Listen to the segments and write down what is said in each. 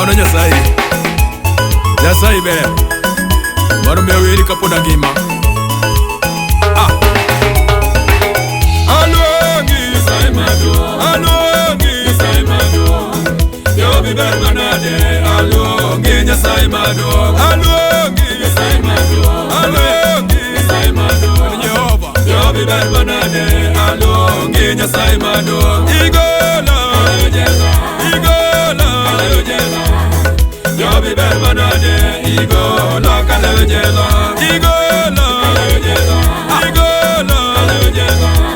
Erokamano Nyasaye. Nyasaye ber. Mano miyo weri kapod angima. Ah. Aluongi Nyasaye maduong'. Aluongi Nyasaye maduong'. Jobi ber manade. Aluongi Nyasaye maduong'. Aluongi Nyasaye maduong'. Aluongi Nyasaye maduong'. Jehova. Jobi ber manade. Aluongi Nyasaye maduong'. Igola. Igola. Jobi ber manade. Igola kalejela. Igola. Igola.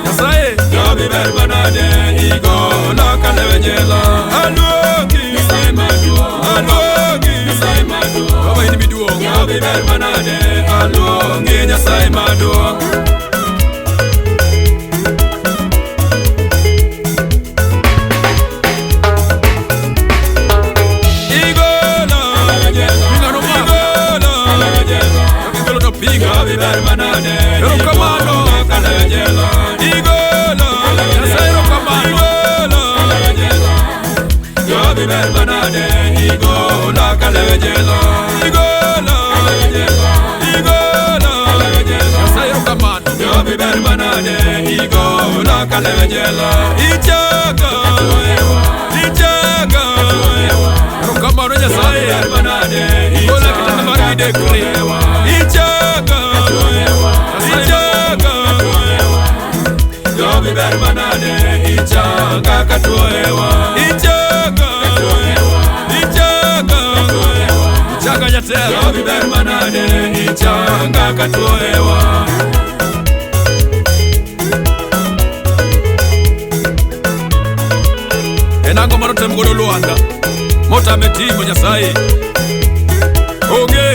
Nyasaye. Jobi ber manade. Igola kalejela. Aluongi Nyasaye maduong'. Aluongi Nyasaye maduong'. Baba in miduong'. Jobi ber manade. Aluongi Nyasaye maduong'. Igola. Igola. Igolo to pinga. Erokamano. Igola. Nyasaye erokamano. Igola. Jobi ber manade. Igola kalejela. Igola. Igola. Nyasaye erokamano. Jobi ber manade. Igola kalejela. Ichaga. Ichaga. Erokamano Nyasaye. Igola kitanda mar midekre. Ichaga. Ichaga. Jobi ber manade. Ichaga katuoewa. Ichaga. Ichaga. Ichaga jatelo. Jobi ber manade. Ichaga katuoewa. En ang'o mano tem godo Lwanda motame timo Nyasaye? Onge.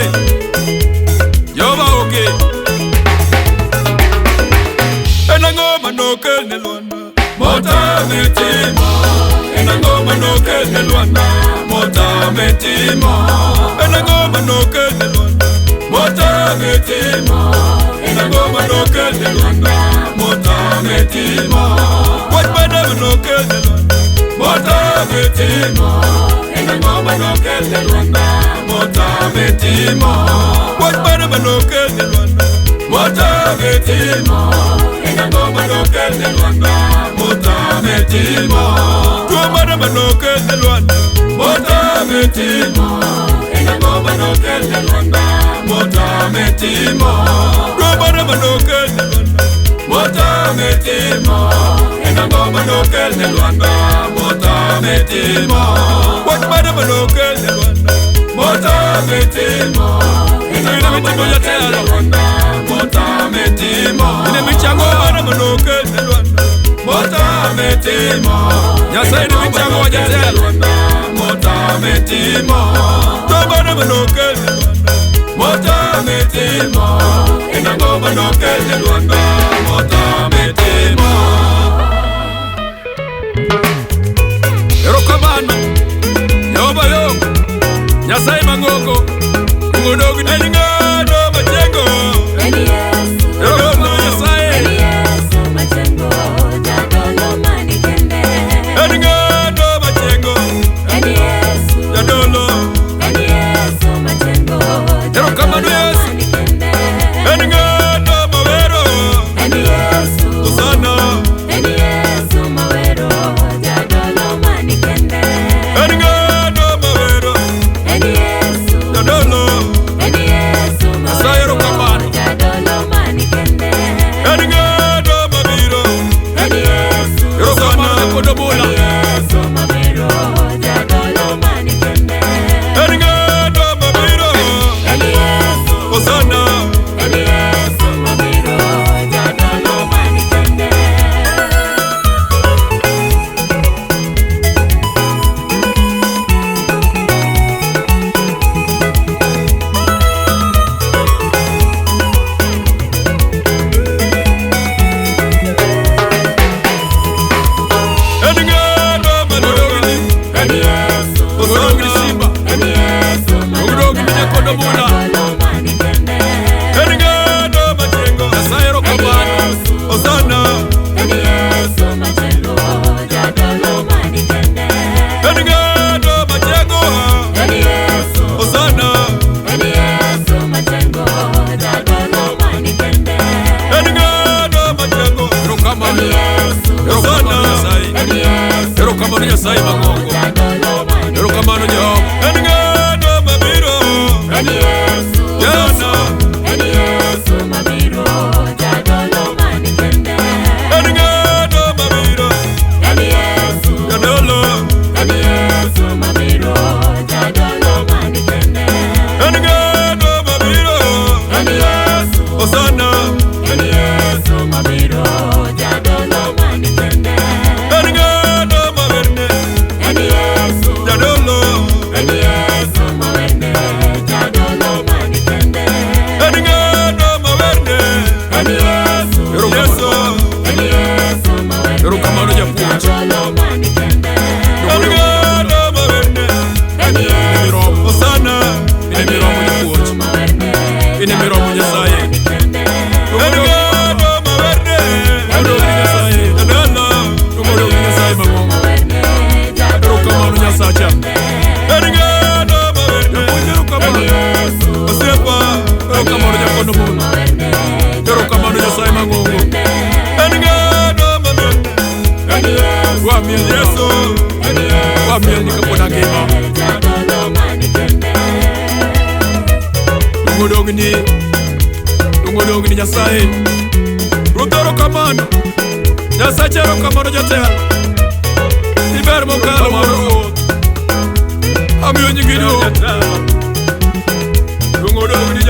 Jehova onge. En ang'o manokel ne Lwanda motame timo? En ang'o manokel ne Lwanda motame timo? En ang'o manokel ne Lwanda motame timo? En ang'o manokel ne Lwanda motame timo? Wach mane manokel ne Lwanda motame timo? En ang'o manokel ne Lwanda motame timo? Wach mane manokel ne Lwanda motame timo? En ang'o manokel ne Lwanda motame timo? Tuo mane manokel ne Lwanda motame timo? En ang'o manokel ne Lwanda motame timo? Tuo mane manokel ne Lwanda motame timo? En ang'o manokel ne Lwanda motame timo? Wach mane manokel ne Lwanda motame timo? En ang'o manokel ne Lwanda motame timo? Ine michango mane manokel ne Lwanda motame timo? Nyasaye ni michango wa jatelo motame timo. Tuo mane manokel ne Lwanda motame timo? En ang'o manokel ne Lwanda motame timo? Erokamano Jehova yo Nyasaye mang'ongo Ungodogni en ng'ano machengo. En Yesu, Erokamano Nyasaye. en Yesu machengo, jadolo mani kende. En ng'ano machengo En Yesu, jadolo. en Yesu machengo, Erokamano jadolo Yesu. mani kende. En ng'ano mawero. Erokamano Nyasaye mang'ongo. Jadolo mani Erokamano Jehova. En ng'ano mabiro? En Yesu. Yesu. En Yesu mabiro, jadolo mani kende. En ng'ano mabiro? En Yesu. Jadolo. En Yesu mabiro, jadolo mani kende. En ng'ano mabiro? En Yesu. Hosana. En Yesu mabiro, jadolo mani kende. En ng'ano mawerne? En Yesu. Jadolo. En Yesu mawerne, jadolo mani kende. En ng'ano mawerne? En Yesu. Yesu. En Yesu mawerne, Erokamano japuonj. jadolo mani kende. En ng'ano mawerne? En Yesu. Hosana. En Ine miromo Yesu japuonj. mawerne, Ine miromo jadolo Nyasaye. mani kende. En ng'ano mawerne? En Yesu. Jadolo. En Yesu mawerne, jadolo Erokamano mani Nyasacha. kende. En ng'ano mawerne? En Yesu. Osiepa. Erokamano Jakono Mono. Mawerne, Erokamano Nyasaye mang'ongo. kende. En ng'ano mawerne? En Yesu. Wamiel Yesu. En Yesu Wamiel ni kapod angima. jadolo mani kende. Duong' odogni Nyasaye. Ruoth erokamano. Nyasacha erokamano jatelo. Iber mokalo mar Ruoth. Amiyo nyingi duong'. Duong' odogni.